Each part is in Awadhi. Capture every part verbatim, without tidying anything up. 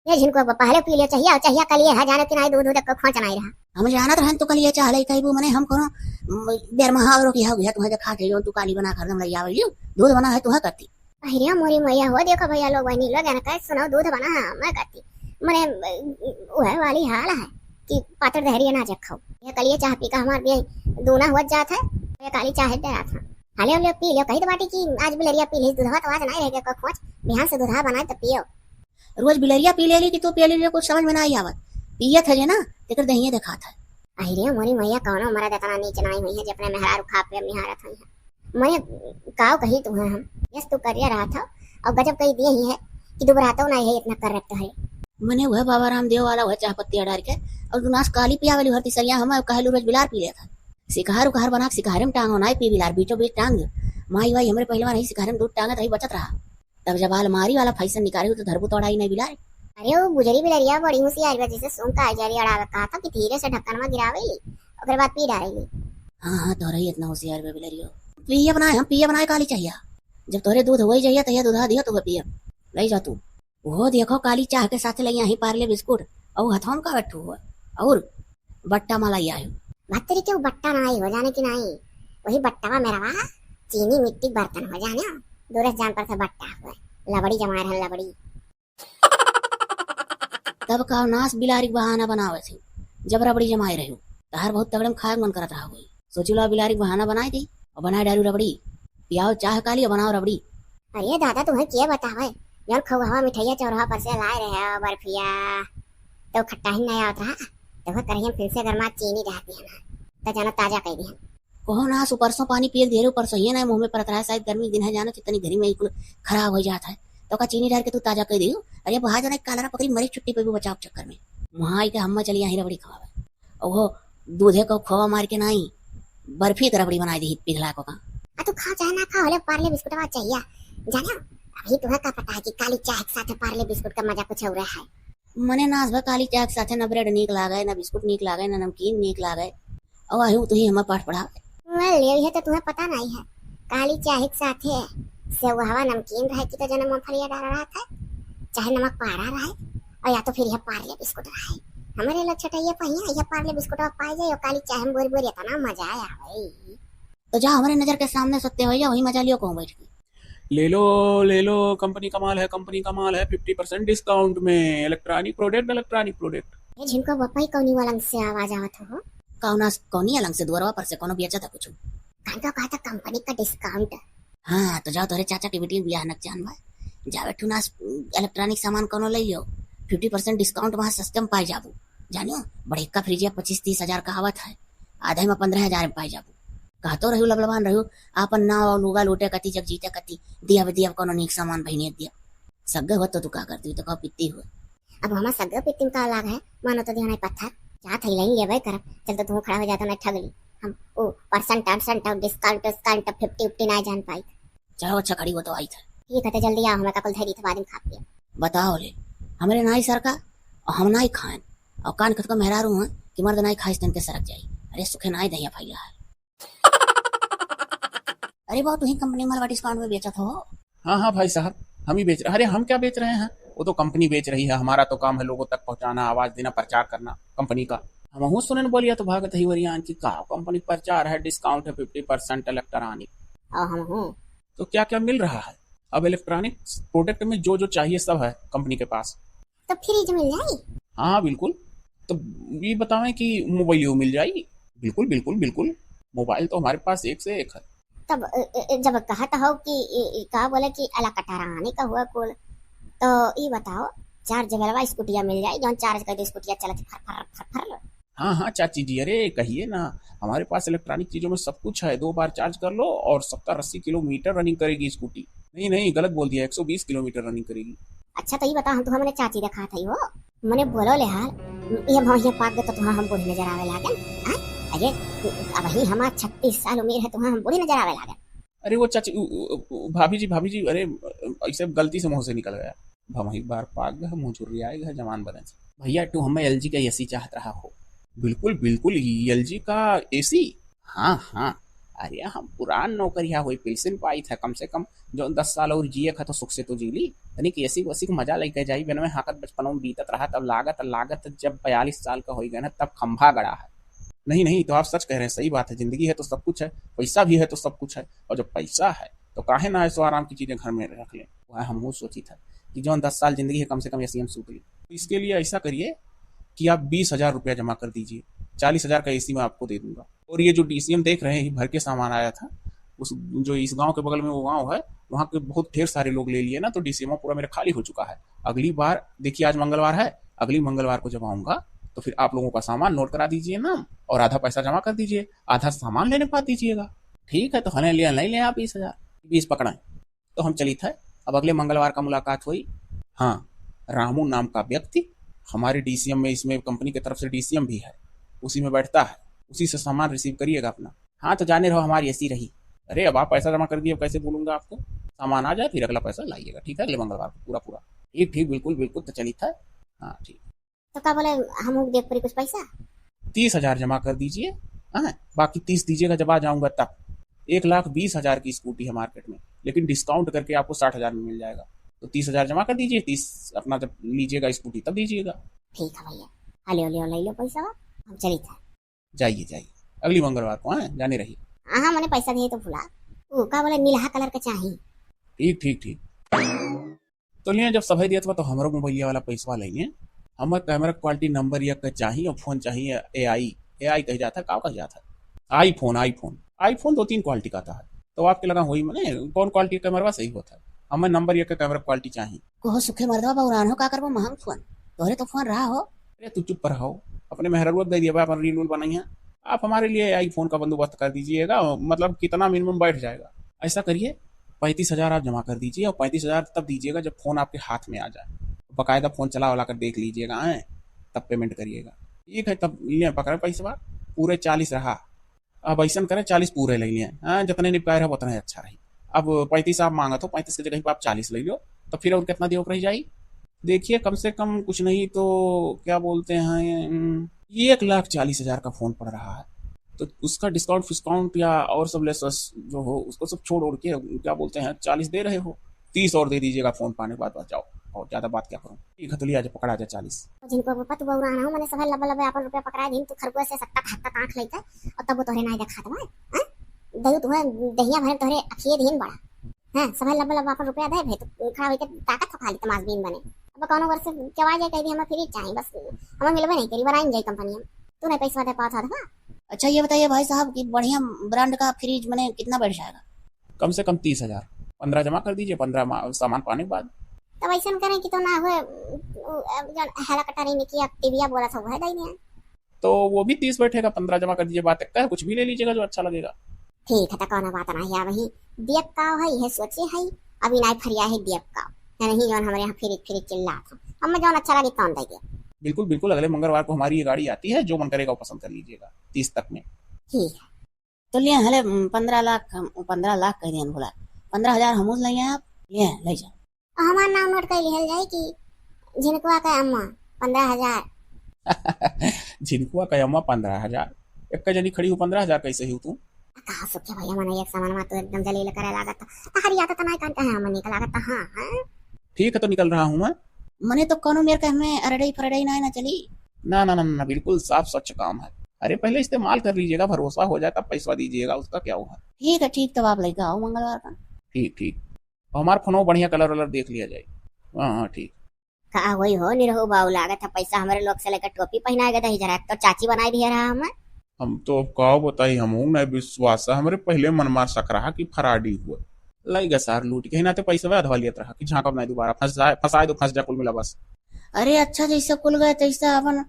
ये झिनको प-, पहले पी लियो चाहिया, चाहिया कलिए है, जानो कि नाई दूध, दूध को खोंच नाई रहा। हम जानत रहन तू कलिए चाह लई कहिबू, मने हम कोनो, म, बेर महा और की हो गया, तुम्हें देखा के जो तू काली बना कर दम लई आवे लियो, दूध बना है तुहा करती। अहिरे मोरी मैया हो, देखो भैया लोग, बहनी लोग, एनका सुनो, दूध बना है, मैं कहती, मने, उहे वाली हाल है कि पातर दहरिया ना जखो। ये कलिए चाह पी का हमार दिए दूना हुआ जात है, ये काली चाह डरात है। हाले हम लोग पी लियो, कही तो बाटी कि आज बिलरिया पी ली दूधवा, तो आज नहीं रह गया कोई खोज, बिहान से दूधवा बनाए तो पियो। रोज बिलरिया पी लेली कि तू पियली, कुछ समझ में ना आई आवत। पियत है जे ना, तेकर दहिये देखात है। अहिरे मोरी मैया, कौनो मरद इतना नीच नाई हुई है, जे अपने मेहरारू खाब पे निहारत हुई है। मने काव कही तुम्हें हम, यस तू करिया रहा था, और गजब कही दिए ही है कि दुबरातो नाई है इतना कर रखता है। मने वह बाबा रामदेव वाला वह चाह पत्तिया डाल के, और दुनास काली पियावली हर तीसरिया हम कहलू रोज बिलार पी लेता। सिकहार उकहार बना के सिकहारे में टांगो, नाई पी बिलार, बीचों बीच टांग दो। माई वाई हमरे पहलवान ही सिकहारे में दूध टांगत रही, बचत रहा। तब जब आलमारी वाला फैशन निकाले हो तो धरबू तोड़ाई नहीं बिलार। अरे वो बुजरी बिलरिया बड़ी होशियार बा, जैसे सूंघ का आई जा रही अड़ावे, कहा था कि धीरे से ढक्कन में गिरावे ली, ओकरे बाद पी डारे ली। हाँ, हाँ, तोहरा ही इतना होशियार बा बिलरियो। पिए बनाए, हम पिए बनाए काली चाहिया। जब तोहरे दूध हो ही जाइया, तहिया दूधा दियो तो पिए। ले जा तू। वो देखो काली चाह के साथ ले आई पार्ले बिस्कुट, और हथवा में का बैठू हुआ, और बट्टा मला आई आयो। बात तेरी क्यों बट्टा ना आई हो जाने की नाई, वही बट्टा मेरा वा चीनी मिट्टी बर्तन हो जाने, दूर से जान पर से बट्टा हुआ, लबड़ी जमा रहन लबड़ी। तब का नास बिलारी के बहाना बनावे थे, जब रबड़ी जमाए रहो, तहार बहुत तगड़े में खाए के मन करत रहा होई। सोचिला बिलारी के बहाना बनाए दी और बनाए डालू रबड़ी, पियाओ चाह काली और बनाओ रबड़ी। अरे दादा, तुम्हें के बतावे, जौन खौहवा मिठाइया चौराहा पर से लाए रहे हो, बर्फिया, तो खट्टा ही नहीं आवत रहा, तो वह कढ़िया में फिर से गरमा चीनी डालती है ना, तो जाना ताजा कह दी है। कहो ना, सु परसों पानी पिए के देरे, परसों ये ना मुँह में परत रहा है, शायद गर्मी के दिन है, जानो चितनी घरी में ही कुल खराब हो जात है, तो का चीनी डाल के तू ताजा कह दियो। अरे वहाँ जाना कालरा पकड़ी मरी छुट्टी पे भी बचाव के चक्कर में, वहाँ आई के हम्मा चली यहाँ रबड़ी खवावे, ओहो दूधे को खोवा मार के नाई, बर्फी के रबड़ी बनाई दी पिघला को का। आ तू खा चाहे ना खा, होले पार्ले बिस्कुटवा चाहिए। जानो, अभी तुम्हें का पता है कि काली चाय के साथ पार्ले बिस्कुट का मजा कुछ और है। मने नास भा काली चाय के साथे ना ब्रेड नीक लागे, ना बिस्कुट नीक लागे, ना नमकीन नीक लागे। और आहू तुही हमार पाठ पढ़ावे। ले है तो तुम्हें पता नहीं है, काली चाय के साथे सेवहवा नमकीन रहे कि तो जने मूंगफलिया डाला रहा था, चाहे नमक पारा रहे, और या तो फिर यह पार्ले बिस्कुट रहे। हमारे लोग छटैया पहिया, यह पार्ले बिस्कुट पाए जाए और काली चाय में बोरी बोरी इतना मजा आया भाई। तो जा हमारे नजर के सामने सत्य हो जा, वही मजा लियो कहूँ बैठ के। ले लो, ले लो, कंपनी का माल है, कंपनी का माल है, फिफ्टी परसेंट डिस्काउंट में। इलेक्ट्रॉनिक प्रोडक्ट, इलेक्ट्रॉनिक प्रोडक्ट। ये झिनको बप्पा ही कौनी वालंग से आवाज आवत हो? कौना, कौनी अलंग से दुआरवा पर से कौनो बेचत है कुछ? कान का कहा था कंपनी का डिस्काउंट। हाँ, तो जाओ तोहरे चाचा के बेटी के बियाह नक जान बा, जाओ एक ठो नास इलेक्ट्रॉनिक सामान कौनो ले लियो, फिफ्टी परसेंट डिस्काउंट वहाँ सस्ते में पाए जाबू। जानियो, बड़े का फ्रिजिया पच्चीस तीस हजार का आवत है, आधे में पन्द्रह हजार में पाए जाबू। कहतो रहू लबलबान रहू, आपन नाव और लुगा लूटे कती, जग जीते कती, दिया बे दिया, कौनो नीक सामान बहिनी दिया। सग्गे हो तो तू का करती, तो कहो पित्ती हो। अब हमार सग्गे पित्ती में का लाग है, मानो तो दिया नहीं पत्थर, चाहत है लाइन लेबे करब, चल तो तू खड़ा हो जाता ना ठगली। हम ओ परसेंट, परसेंट और डिस्काउंट, डिस्काउंट, फिफ्टी, फिफ्टी ना जान पाई। चलो अच्छा खड़ी हो तो आई थे। ठीक है, तो जल्दी आओ, हमें कपल धरी थे बाद में खा पिए। बताओ ले, हमरे नाई सरका और हम नाई खाएन, और कान खुद का मेहरारू हैं कि मर्द नाई खाइस तन के सरक जाई। अरे सुखे नाई दहिया फैला है। अरे बाबू, तुही कंपनी मालवा डिस्काउंट में बेचत हो? हाँ, हाँ भाई साहब, हम ही बेच रहे हैं। अरे हम क्या बेच रहे हैं, वो तो कंपनी बेच रही है, हमारा तो काम है लोगों तक पहुँचाना, आवाज देना, प्रचार करना कंपनी का। हमहू सुनन बोलिया तो भागत ही वरियान की का कंपनी प्रचार है, डिस्काउंट है फिफ्टी परसेंट इलेक्ट्रॉनिक। और हमहू। तो क्या क्या मिल रहा है? अब इलेक्ट्रॉनिक प्रोडक्ट में जो जो चाहिए सब है कंपनी के पास। तो फ्रिज मिल जाई? हाँ, बिल्कुल। तो ये बतावें कि मोबाइल मिल जाई? बिल्कुल, बिल्कुल, बिल्कुल। मोबाइल तो हमारे पास एक से एक है। तब, अ, अ, जब कहत हो कि इ, इ, का बोले कि इलेक्ट्रॉनिक का हुआ कुल, तो ई बताओ, चार्ज वाला स्कूटिया मिल जाई, जौन चार्ज कर दे स्कूटिया चलत फर, फर, फर, फर। हाँ, हाँ, चाची जी, अरे कहिए ना, हमारे पास इलेक्ट्रॉनिक चीजों में सब कुछ है। दो बार चार्ज कर लो और सत्तर अस्सी किलोमीटर रनिंग करेगी स्कूटी। नहीं, नहीं, गलत बोल दिया, एक सौ बीस किलोमीटर रनिंग करेगी। अच्छा, तो ये बताओ, हम तुम्हें मने चाची दिखात हई हो, मने बोलो ले हाल, ये भौंहिया पाक दे तो तुम्हें हम बूढ़ी नजर आवे लागन, हाँ? अरे, अब ही हमार छत्तीस साल उम्र है, तुम्हें हम बूढ़ी नजर आवे लागन। अरे वो चाची, उ, उ, उ, भाभी जी, भाभी जी, अरे, ऐसे गलती से मुंह से निकल गया। भमही बार पाक गए, मुंह चुर्रियाए गए, जवान बने से। भैया, तू हमें एलजी का एसी चाहत रहा हो? बिल्कुल, बिल्कुल, एलजी का एसी। हाँ, हाँ, अरे, हम पुरान नौकरिया होई, पेंशन पाइत है, कम से कम जौन दस साल और जिए का तो सुख से तो जी ली। तनिक एसी वसी के मजा लइके जाई, बिन में हाँकत बचपनों में बीतत रहा, तब लागत, लागत जब बयालीस साल का होई गए ना, तब खंभा गड़ा है। नहीं, नहीं, तो आप सच कह रहे हैं, सही बात है, जिंदगी है तो सब कुछ है, पैसा भी है तो सब कुछ है, और जब पैसा है तो काहे ना ऐसो आराम की चीजें घर में रख लें, वह हमहूँ सोची था कि जौन दस साल जिंदगी है, कम से कम एसी में सूत ली। तो इसके लिए ऐसा करिए कि आप बीस हजार रुपया जमा कर दीजिए, चालीस हजार का एसी मैं आपको दे दूंगा। और ये जो डीसीएम देख रहे हैं, ये भर के सामान आया था, उस, जो इस गांव के बगल में वो गांव है, वहाँ के बहुत ढेर सारे लोग ले लिए ना, तो डीसीएम पूरा मेरा खाली हो चुका है। अगली बार देखिए, आज मंगलवार है, अगली मंगलवार को जब आऊँगा तो फिर आप लोगों का सामान नोट करा दीजिए ना, और आधा पैसा जमा कर दीजिए, आधा सामान लेने के बाद दीजिएगा। ठीक है, तो हमें लिया नहीं ले आप बीस हजार, बीस पकड़ाएं। तो हम चलित है, अब अगले मंगलवार का मुलाकात होई। हाँ, रामू नाम का व्यक्ति हमारे डीसीएम में, इसमें कंपनी की तरफ से डीसीएम भी है, उसी में बैठता है, उसी से सामान रिसीव करिएगा अपना। हाँ, तो जाने रहो, हमारी एसी रही। अरे, अब आप पैसा जमा कर दिए, अब कैसे बोलूँगा आपको? सामान आ जाए, फिर अगला पैसा लाइएगा, ठीक है, अगले मंगलवार को पूरा पूरा। ठीक, ठीक, बिल्कुल, बिल्कुल, तो चलित है। हाँ, ठीक। तो का बोले, हम दे पड़ी कुछ पैसा? तीस हजार जमा कर दीजिए, हाँ, बाकी तीस दीजिएगा जब आ जाऊँगा तब। एक लाख बीस हजार की स्कूटी है मार्केट में, लेकिन डिस्काउंट करके आपको साठ हजार में मिल जाएगा। तो तीस हजार जमा कर दीजिए, तीस अपना जब लीजिएगा स्कूटी तब दीजिएगा। ठीक है भैया, हाँ, ले लो, ले लो पैसा, हम चलित है। जाइए, जाइए, अगली मंगलवार को, हाँ, जाने रहिए। हाँ, हाँ, मने पैसा दिए तो भुला। ऊ का बोले, नीलहा कलर का चाही। ठीक, ठीक, ठीक। तो लिया, जब सभे दियत बा तो हमरो मोबाइलिया वाला पैसवा ले लिया। हमर कैमरा क्वालिटी नंबर एक का चाही और फोन चाही एआई, एआई कह जाता है, का कह जाता है? आईफोन, आईफोन, आईफोन दो तीन क्वालिटी का आता है। तो आपके लगा होई, मने कौन क्वालिटी का कैमरा सही होता है? हमें नंबर एक का कैमरा क्वालिटी चाही। कहो सुखे मर्दवा बौरान हो, का करबो महंग फोन? तोहरे तो फोन रहा हो। अरे तू चुप रहो, अपने मेहररुआ दे दिया बा, अपन रील उल बनाई है। आप हमारे लिए आईफोन का बंदोबस्त कर दीजिएगा, मतलब कितना मिनिमम बैठ जाएगा। ऐसा करिए, पैंतीस हजार आप जमा कर दीजिए और पैंतीस हजार तब दीजिएगा जब फोन आपके हाथ में आ जाए। बाकायदा फोन चला वला कर देख लीजिएगा, हैं, तब पेमेंट करिएगा। ठीक है, तब ये पकड़े पैसवा, पूरे चालीस रहा। अब ऐसन करें, चालीस पूरे ले लिए, हाँ, जितने निपटाए रहे उतना ही अच्छा रही। अब पैंतीस आप मांगत हो, पैंतीस की जगह पे आप चालीस ले लो, तो फिर और कितना देवे के रह जाई? देखिए, कम से कम कुछ नहीं तो क्या बोलते हैं, हम्म, एक लाख चालीस हजार का फोन पड़ रहा है, तो उसका डिस्काउंट फिस्काउंट या और सब लेस वेस जो हो, उसको सब छोड़ ओढ़ के क्या बोलते हैं, चालीस दे रहे हो, तीस और दे दीजिएगा फोन पाने के बाद, बस जाओ, और ज्यादा बात क्या करूँ। ठीक है, तो लिया, आज पकड़ा जा चालीस। जिनको वो पत बउरा ना हो, मने सभे लबे लबे अपन रुपया पकड़ा दिन, तू खरगोश से सत्ता हत्ता आँख लेके, और तब वो तोहरे नाई देखात बा, हैं? दयू तुहे दहिया भरे तोहरे अखिए दिन बड़ा, हैं? सभे लबे लबे अपन रुपया दे, भे तो खड़ा होके ताकत हो खाली तमाशबीन बने। अब कौनो वर्ष के आवाज है, कह दी हमें फ्रिज चाहिए, बस हमें मिलबे नहीं करी, बनाई जाए कंपनी हम, तू नहीं पैसा दे पावत हवा। अच्छा, ये बताइए भाई साहब कि बढ़िया ब्रांड का फ्रिज मने कितना बैठ जाएगा? कम से कम तीस हजार। पन्द्रह जमा कर दीजिए, पन्द्रह मा-, सामान पाने के बाद। तब ऐसन करें कि तो ना हुए, उ, अब जौन हेलीकॉप्टर में कि अब टीविया बोला सब वह दे दिए। तो वो भी तीस बैठेगा, पन्द्रह जमा कर दीजिए, बात एक है, कुछ भी ले लीजिएगा जो अच्छा लगेगा। ठीक है, तो कौनो बात ना है, वही दियब का है, यह सोचे है, अभी ना फरिया है दियब का, है नहीं जौन हमारे यहाँ फ्रिज फ्रिज चिल्लात है, अब मैं जौन अच्छा लगे तौन दे दिया। बिल्कुल, बिल्कुल, अगले मंगलवार को हमारी ये गाड़ी आती है, जो मन करेगा वो पसंद कर लीजिएगा, तीस तक में। ठीक है। तो लिया हले, उम, पन्द्रह लाख, हम, पन्द्रह लाख कह दिया, भुला, पन्द्रह हजार हमहू ले आप, लिया, ले जा। और हमार नाम नोट कर लिहल जाए कि झिनकुआ का अम्मा, पन्द्रह हजार। झिनकुआ का अम्मा, पन्द्रह हजार। एक जनी खड़ी हो, पन्द्रह हजार कैसे हो तू? का सुखे भैया, मने एक सामान मा तो एकदम जलील करे लागत। तहरी आदत ना कान कहे हमनी का लागत, हाँ, हाँ। ठीक है, तो निकल रहा हूँ मैं। मने तो कौनो मेर के हमें अरड़ई फरड़ई ना, ना चली। ना, ना, ना, ना, बिल्कुल साफ स्वच्छ काम है। अरे, पहले इस्तेमाल कर लीजिएगा, भरोसा हो जाए तब पैसा दीजिएगा, उसका क्या हुआ। ठीक है, ठीक, तब आप लेके आओ मंगलवार का। ठीक, ठीक। और हमार फोनो बढ़िया कलर वलर देख लिया जाए। हाँ, हाँ, ठीक। का होई हो निरहू बाऊ, लागत है पैसा हमरे लोग से लेकर टोपी पहनाए गए दही जरा, तो चाची बनाए दिए रहा हमें। हम तो अब का बताई, हमहू नहीं विश्वास है, हमरे पहले मन मार सक रहा कि फराडी हुआ। लई गा सार लूट के, ही ना तो पैसा अधवा लियत रहा कि झांकब नहीं दोबारा, फंस जाए, फंसाए दो, फंस जा कुल मिला बस। अरे अच्छा, जैसे कुल गए तैसे अपन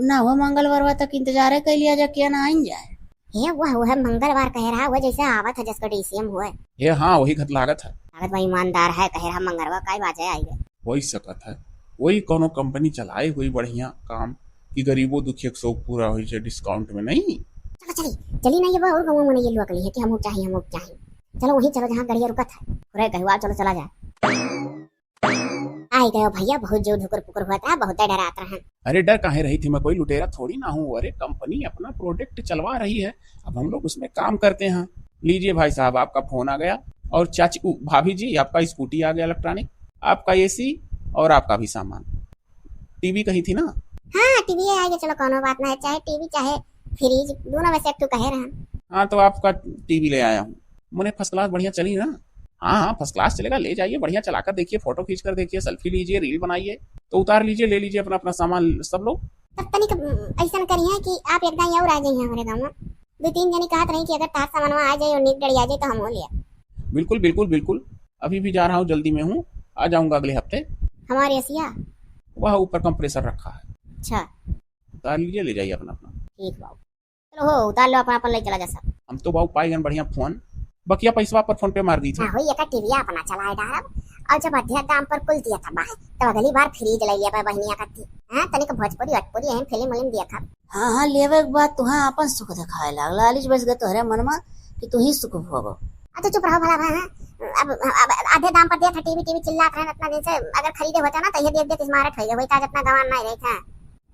ना हो, मंगलवार तक इंतजारे कर लिया जा, क्या ना आइन जाए। हे वह, वह मंगलवार कह रहा, वह जैसे आवत है जसका डीसीएम हुए। हे हाँ, वही घत लागत है। लागत वह ईमानदार है, कह रहा मंगलवार काई बाजे आई गए। वही सकत है, वही कौनो कंपनी चलाए हुई बढ़िया काम कि गरीबो दुखिया के शौक पूरा हो जाए डिस्काउंट में, नहीं? चलो चली, चली ना ये वो और गाँव में ये लोग है कि हम चाही, हम चाही। चलो वहीं चलो जहाँ गड़िया रुकत है। अरे गहुआ चलो चला जाए। आई गयो भैया, बहुत जो धुकुर पुकुर हुआ था, बहुत डरात रहा। अरे डर काहे रही थी, मैं कोई लुटेरा थोड़ी ना हूँ। अरे कंपनी अपना प्रोडक्ट चलवा रही है, अब हम लोग उसमें काम करते हैं। लीजिए भाई साहब, आपका फोन आ गया, और चाची, उ, भाभी जी, आपका स्कूटी आ गया इलेक्ट्रॉनिक, आपका एसी और आपका भी सामान। टीवी कही थी ना? हाँ, टीवी आ गया, चलो कौनो बात ना है, चाहे टीवी चाहे फ्रिज, दोनों में से एक ठो कहे रहन। हाँ, तो आपका टीवी ले आया हूँ। मने फर्स्ट क्लास बढ़िया चली ना? हाँ, हाँ, फर्स्ट क्लास चलेगा, ले जाइए, बढ़िया चलाकर देखिए, फोटो खींच कर देखिए, सेल्फी लीजिए, रील बनाइए, तो उतार लीजिए, ले लीजिए अपना, अपना सामान सब लोग। तब तनिक, उम, ऐसन करिए कि आप एक दाईं और आ जाइए हमरे गाँव में। दो तीन जनी कहत रही कि अगर तार सामानवा आ जाए और नीक डड़ी आ जाए तो हम हो लिया। बिल्कुल, बिल्कुल, बिल्कुल। अभी भी जा रहा हूँ, जल्दी में हूँ, आ जाऊंगा अगले हफ्ते। हमारे एसिया? वह ऊपर कंप्रेसर रखा है। अच्छा। उतार लीजिए, ले जाइए अपना अपना। ठीक बाबू। चलो हो, उतार लो अपना, अपन ले चला जा सब। हम तो बाबू पाई गन बढ़िया फोन, बकिया पैसवा पर फोन पे मार दी थी। ना होई, एका टीविया अपना चलाए डारब, और जब अध्यक्ष दाम पर कुल दिया था बा, तो अगली बार फ्रिज ले लिया बा बहनिया कत्ती। हाँ, तनिक भोजपुरी वोजपुरी एहन फिल्म उलिम देखब। हाँ, हाँ, लेवे के बाद तुहा अपन सुख देखाए लाग, लालच बस गए तोहरे मनमा कि तू ही सुख भोगो। आ, तू चुप रहो भला भाई, हाँ? अब, अब आधे दाम पर दिया था टीवी, टीवी चिल्लात रहे इतना दिन से, अगर खरीदे होता ना तो ये देख देख स्मार्ट हो गए, वही आज इतना गंवार ना रहे था।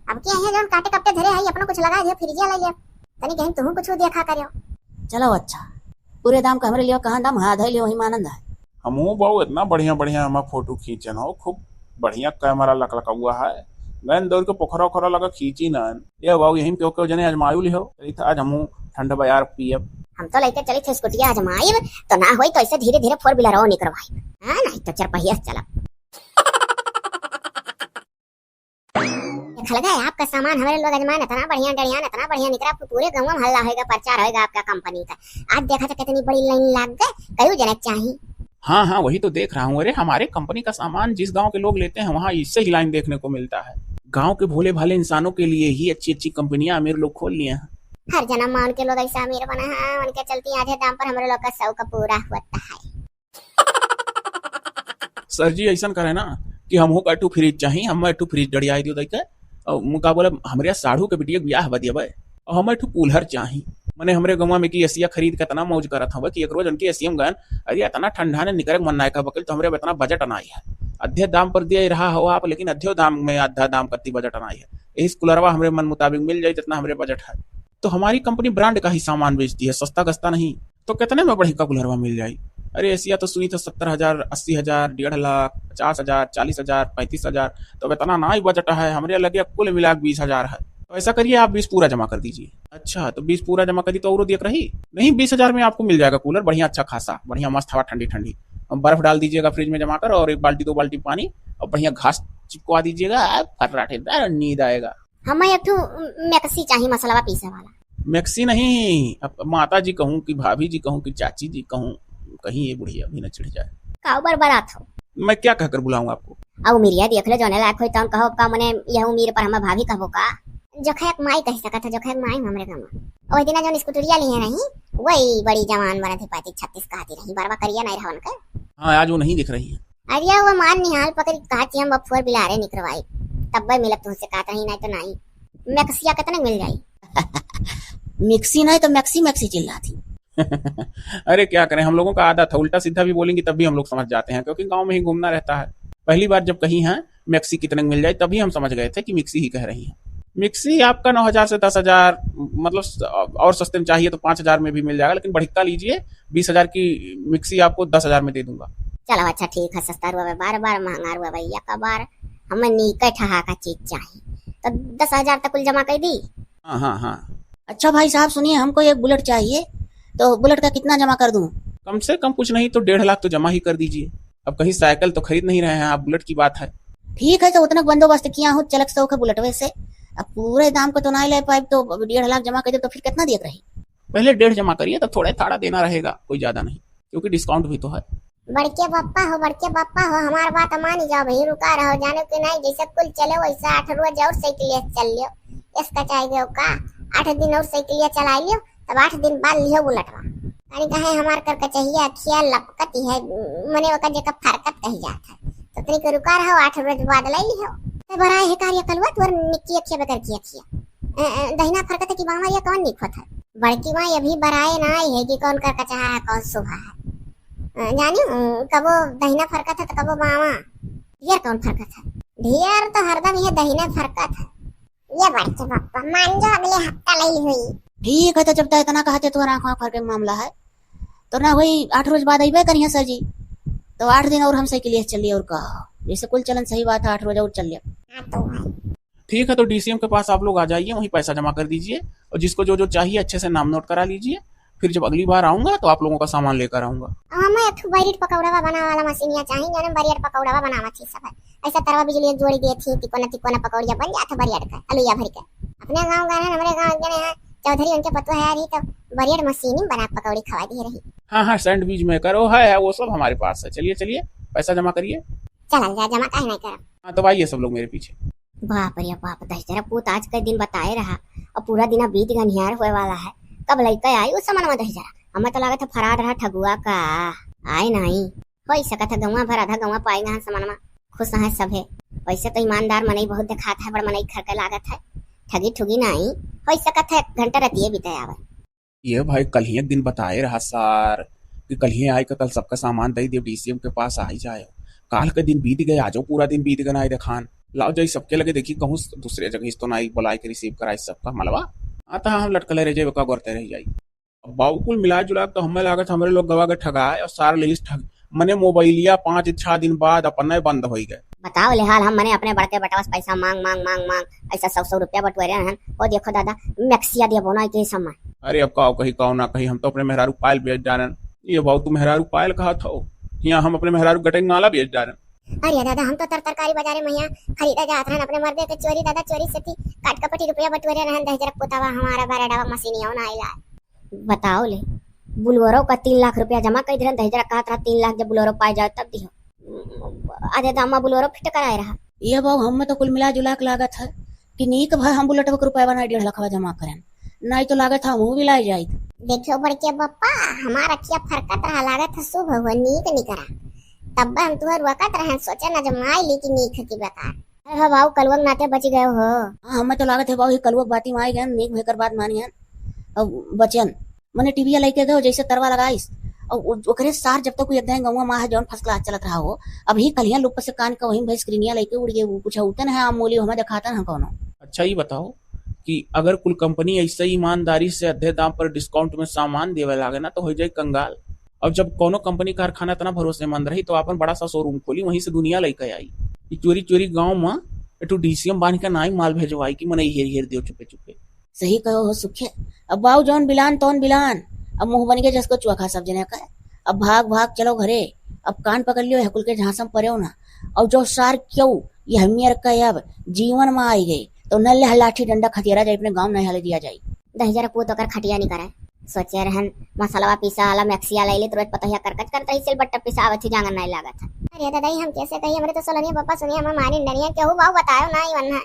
अब के है जौन काटे कपटे धरे है, अपनो कुछ लगा दियो, फ्रिजिया ले लियो। तनी कहीं तुहू कुछ देखा करियो। चलो अच्छा, पूरे दाम का हमरे लियो, कहाँ दाम? हाँ, धै लियो, वही में आनंद है। हमहू बाबू इतना बढ़िया बढ़िया हमार फोटो खींचन हो, खूब बढ़िया कैमरा लकलकौआ है। गैन दौड़ के पोखरा ओखरा लगा खींची नन। ये बाबू यहीं पे ओके जने आजमायु लिहो। चलित आज हमहू ठंड बजार पियब। हम तो लेके चलित है स्कूटिया आजमाइब, तो ना होई तो ऐसे धीरे धीरे फोर व्हीलर निकरवाइब। हाँ, नहीं तो चार पहिया से चलब। खलगा है आपका सामान, हमरे लोग अजमान इतना बढ़िया डरियान, इतना बढ़िया निकरा, पू-, पूरे गाँव में हल्ला होएगा, प्रचार होएगा आपका कंपनी का। आज देखा तो कितनी बड़ी लाइन लाग गए, कई जनक चाही। हाँ, हाँ, वही तो देख रहा हूँ। अरे, हमारे कंपनी का सामान जिस गांव के लोग लेते हैं, वहाँ इससे ही लाइन देखने को मिलता है। गांव के भोले भाले इंसानों के लिए ही अच्छी अच्छी कंपनियां अमीर लोग खोल लिए हैं। हर जन्म में उनके लोग ऐसा अमीर बना है, उनके चलते आधे दाम पर हमरे लोग का शौक पूरा होता है। सर जी, ऐसन करे ना कि हमहू का एक ठो फ्रिज चाही, हम एक ठो फ्रिज डड़ियाई दियो दइके। और मुका बोले, हमरे साढ़ू के बिटिया के बियाह बा दिया बा, और हम एक ठो कूलर चाही। मने हमरे गंवा में कि एसिया खरीद के इतना मौज करत हवे कि एक रोज उनके एसिया में गन, अरे इतना ठंडा ने निकरे के मन नाय का बकिल, तो हमरे अब इतना बजट नाय है। अधे दाम पर दिया रहा हो आप, लेकिन अधे दाम में आधा दाम करती बजट नाय है। इस कूलरवा हमरे मन मुताबिक मिल जाई, जितना हमरे बजट है। तो हमारी कंपनी ब्रांड का ही सामान बेचती है, सस्ता गस्ता नहीं। तो कितने में बढ़िया कूलरवा मिल जाई? अरे एसिया तो सुनी था सत्तर हजार, अस्सी हजार, डेढ़ लाख, पचास हजार, चालीस हजार, पैंतीस हजार। तो अब इतना ना ही बजट है, हमरे लगे कुल मिला के बीस हजार है। तो ऐसा करिए, आप बीस पूरा जमा कर दीजिए। अच्छा, तो बीस पूरा जमा करी तो और दियक रही? नहीं, बीस हजार में आपको मिल जाएगा कूलर, बढ़िया अच्छा खासा, बढ़िया मस्त हवा ठंडी ठंडी। और बर्फ डाल दीजिएगा फ्रिज में जमा कर, और एक बाल्टी दो बाल्टी पानी, और बढ़िया घास चिपकवा दीजिएगा, आ, फर्राटेदार नींद आएगा। हमें एक ठो मैक्सी चाही, मसलवा पीसे वाला। मैक्सी नहीं, अब माता जी कहूँ कि भाभी जी कहूँ कि चाची जी कहूँ, कहीं ये बुढ़िया भी न चिढ़ जाए। का बरबरात हो? मैं क्या कहकर बुलाऊं आपको? अब उमिरिया देख ले, जौने लायक होई तौन कहो, का मने यह उमिर पर हमें भाभी कहबो का? जोखयक माई कह सकत है, जोखयक माई हमरे गाँव में। ओह दिना जौन स्कूटरिया लिए रही, वही बड़ी जवान बनत है, पैंतीस छत्तीस कहती रही, बरबा करिया नहीं रहा उनके। हाँ, आज वो नहीं दिख रही है। अरे वो मान निहाल पकड़ी कहा कि हम अब फोर बिलारे निकरवाई, तब वह मिलब तुमसे कहत रही, नहीं तो नहीं। मैक्सिया कितने मिल जाई? मिक्सी नहीं तो मैक्सी, मैक्सी चिल्लाती। अरे क्या करें, हम लोगों का आदत है, उल्टा सीधा भी बोलेंगी तब भी हम लोग समझ जाते हैं, क्योंकि गांव में ही घूमना रहता है। पहली बार जब कही हैं मैक्सी कितने में मिल जाए, तभी हम समझ गए थे कि मिक्सी ही कह रही हैं। मिक्सी आपका नौ हजार से दस हजार, मतलब स-, और सस्ते में चाहिए तो पाँच हजार में भी मिल जाएगा, लेकिन बढ़िया लीजिए, बीस हजार की मिक्सी आपको दस हजार में दे दूंगा। चलो अच्छा ठीक है, सस्ता रुआ बा, बार बार महंगा रुआ बा, या का बार हमें नीके ठहा का चीज चाहिए, तो दस हजार तक कुल जमा कर दी। हाँ, हाँ, हाँ। अच्छा भाई साहब सुनिए, हमको एक बुलेट चाहिए, तो बुलेट का कितना जमा कर दूं? कम से कम कुछ नहीं तो डेढ़ लाख तो जमा ही कर दीजिए। अब कहीं साइकिल तो खरीद नहीं रहे हैं आप, बुलेट की बात है। ठीक है, तो उतना बंदोबस्त किया हूँ, चलक सौ के बुलेटवे से। अब पूरे दाम को तो ना ले पाए, तो अब डेढ़ लाख जमा कर दे, तो फिर कितना दियक रही? पहले डेढ़ जमा करिए, तो थोड़ा थाड़ा देना रहेगा, कोई ज्यादा नहीं, क्योंकि डिस्काउंट भी तो है। बड़के पप्पा हो, बड़के पप्पा हो, हमार बात मान जाओ भाई, रुका रहो, जानो कि नहीं, जैसे कुल चले वैसे आठ रोज और साइकिलिया चल लियो, इसका चाहे गयो का, आठ दिन और साइकिलिया चला लियो, तब आठ दिन बाद लियो बुलेटवा। अरे कहे हमार कर कचहिया अखिया लपकती है, मने ओकर जेका फरकत कही जात है, तो तनी के रुका रहो, आठ रोज बाद ले लियो। तो बड़ा है कार्य कलवा तोर निक्की अखिया बेकर की अखिया, अ, अ, दहिना फरकत है कि बामा, ये कौन निक होत है? बड़की माई अभी बराए ना आई है कि कौन कर कचहा है, कौन सुबह है। अ, जानी हूँ, कबो दहिना फरकत है तो कबो बावा। ढेर कौन फरकत है? ढेर तो हरदम ये दहिने फरकत है। ये बड़के पप्पा, मान जो अगले हफ्ता ले हुई। ठीक है, तो जब तक इतना कहते तो आँख आँख फरके मामला है, तो ना होई, आठ रोज बाद अइबे करिहैं सर जी, तो आठ दिन और हम साइकिलिया से चल लिए, और का, जैसे कुल चलन सही बात है, आठ रोज और चल लिए। हाँ तो है। ठीक है, तो डीसीएम के पास आप लोग आ जाइए, वहीं पैसा जमा कर दीजिए, और जिसको जो जो चाहिए अच्छे से नाम नोट करा लीजिए। फिर जब अगली बार आऊंगा तो आप लोगों का सामान लेकर आऊंगा। अब हमें एक ठो बरेड पकौड़ावा बनावे वाला मशीनिया चाहिए, जौन बरेड पकौड़ावा बनावत ही सब है। ऐसा तरवा बिजली जोड़ी दिए थी, तिकोना तिकोना पकौड़िया बन जात है बरेड का, अलुइया भर के। अपने गाँव गए हैं, हमरे गाँव एक जने हैं चौधरी, उनके पतोह है रही तो बरेड मशीनी में बना के पकौड़ी खवा दिए रही। हाँ, हाँ, सैंडविच मेकर, वो है, है, वो सब हमारे पास है। चलिए, चलिए, पैसा जमा करिए। चलल जा, जमा काहे नहीं करब? हाँ, तो आइए सब लोग मेरे पीछे। बाप रे बाप, दहिजरा पूत आज के दिन बताए रहा, अब पूरा दिना बीत गनिहार होए वाला है। कब लइके आई उ समनवा दहिजरा? हमें तो लागत है फरार रहा ठगुआ का, आए नहीं। होई सकत है गौवा भर आधा गौवा पाई गहन समनवा, खुश है सभे। वैसे तो ईमानदार मनई बहुत देखात है, बड़ मनई घर के लागत है, ठगी ठुगी नहीं। होई सकत है एक घंटा रतिये बीते आवे। ये भाई, कल ही एक दिन बताए रहा सार कि कल ही आए के कल सबका सामान दे देब, डीसीएम के पास आ ही जाए। काल के दिन बीत गए, आजो पूरा दिन बीत गए, ना आए देखान। लाओ जाई सबके लगे, देखी कहूँ दूसरे जगह से तो ना आई, बुलाए के रिसीव कराए सबका मलवा। हाँ, तो हम लटकले रह जाए, का करते रह जाई। अब बाबू, कुल मिला जुला के तो हमें लागत हमरे लोग गवा के ठगाए और सार लेलिस ठग, मने मोबाइलिया पाँच छह दिन बाद अपने बंद होई गए। बताओ ले हाल, हम मने अपने बड़के बेटवा से पैसा मांग, मांग, मांग, मांग, ऐसा सौ, सौ रुपया बटोरे रहन। ओ देखो दादा, मैक्सिया दिया बोना के समय। अरे अब काओ कही, काओ ना कही, हम तो अपने मेहरारू पायल बेच डारन। ये बाबू, तू मेहरारू पायल कहत हो, यहाँ हम अपने मेहरारू गटई माला बेच डारन। अरे दादा, हम तो तर तरकारी बाजारे में यहाँ खरीदे जात रहन, अपने मर्दे के चोरी, दादा चोरी से थी काट कपटी रुपया बटोरे रहन, दहिजरा पोतावा हमारा बरेडवा मशीनिया ना आइला। बताओ ले, बुलोरो का तीन लाख रुपया जमा कर दिहन, दहिजरा कहत रहा तीन लाख जब बुलोरो पाए जाए तब दिहो। आधे दाम में बुलोरो फिट कराए रहा। ये बाबू, हम में तो कुल मिला जुला के लागत है कि नीक भाई हम बुलेटवा के रुपया बना डेढ़ लाखवा जमा करन, नहीं तो लागत है हमहू भी लाई जाइत। देखियो बड़के बप्पा, हमार अखिया फरकत रहा, लागत है शुभ हुआ, नीक निकरा। तब हम तुहर वकत रहन, सोचे न जमाई ली कि नीक है कि बेकार। अरे हो बाबू, कलुआ के नाते बची गए हो। हाँ, हमें तो लागत है बाबू, ये कलुआ के बाती में आए गए, नीक भेकर बात मानी है। अब बचन, मने टीवीया लेके गए, जैसे तरवा लगाइस। और उ-, ओकरे सार जब तक कोई एक दाईं गौवा में है, जौन फर्स्ट क्लास चलत रहा हो, अभी कलिया लुप से कान के वहीं भाई स्क्रीनिया लेके उड़ गए, वो कुछ होते ना है, आम मूली हमें दिखाता ना कौनो। अच्छा, ये बताओ कि अगर कुल कंपनी ऐसे ईमानदारी से अद्धे दाम पर डिस्काउंट में सामान देवे लागे ना, तो हो जाए कंगाल। अब जब कोनो कंपनी कारखाना इतना भरोसेमंद रही, तो आपन बड़ा सा शोरूम खोली, वहीं से दुनिया लइके आई। ई चोरी चोरी गांव में एक ठो डीसीएम बांध के नाई माल भेजवाई कि मनई हेर हेर दियो चुपे चुपे। सही कहो हो सुखे। अब बाऊ जौन बिलान तौन बिलान, अब मुंह बन के जसको चुआ खा सब जने का। अब भाग भाग चलो घरे, अब कान पकड़ लियो, है कुल के झांसा में पड़ेओ ना। और जो सार क्यों ये हमियर का अब जीवन में आई गए, तो न ले लाठी डंडा खतियारा जाए, अपने गांव नहीं हले दिया जाए। दहिजरा पूत ओकर खटिया नहीं करे। सोचे रहन, मसलवा पीसा वाला मैक्सिया लैली, तो रोज पतहिया करकच करत रही, सिलबट्टा पिसावत ही, जांगर नहीं लागत है। अरे दादा, ई हम कैसे कही, हमरे तो सोलनिया पापा सुनिया, हम मारी डरिया, केहू बाऊ बतायो ना, ई वन्ना।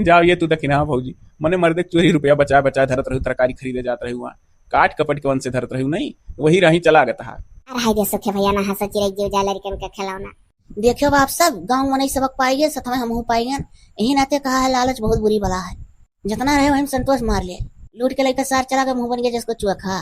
जाओ ये तू दखिना भौजी, मने मर्दे चोरी रुपया बचा बचा धरत रहू, तरकारी खरीदे जात रहू, वहाँ काट कपट के वन से धरत रहू, नहीं वही राही चला गत हा। अरे हाय दे सुखे भैया, ना हंसो चिरई जीव जा लड़कन के खिलौना। देखियो बाप सब, गाँव मनई सबक पाई गए, सतवे हमहू पाई गए। यही नाते कहा है, लालच बहुत बुरी बला है। जितना रहे वही में संतोष मार ले। लूट के लइका सार चला गए, मुंह बन गया जिसको चुआ खा।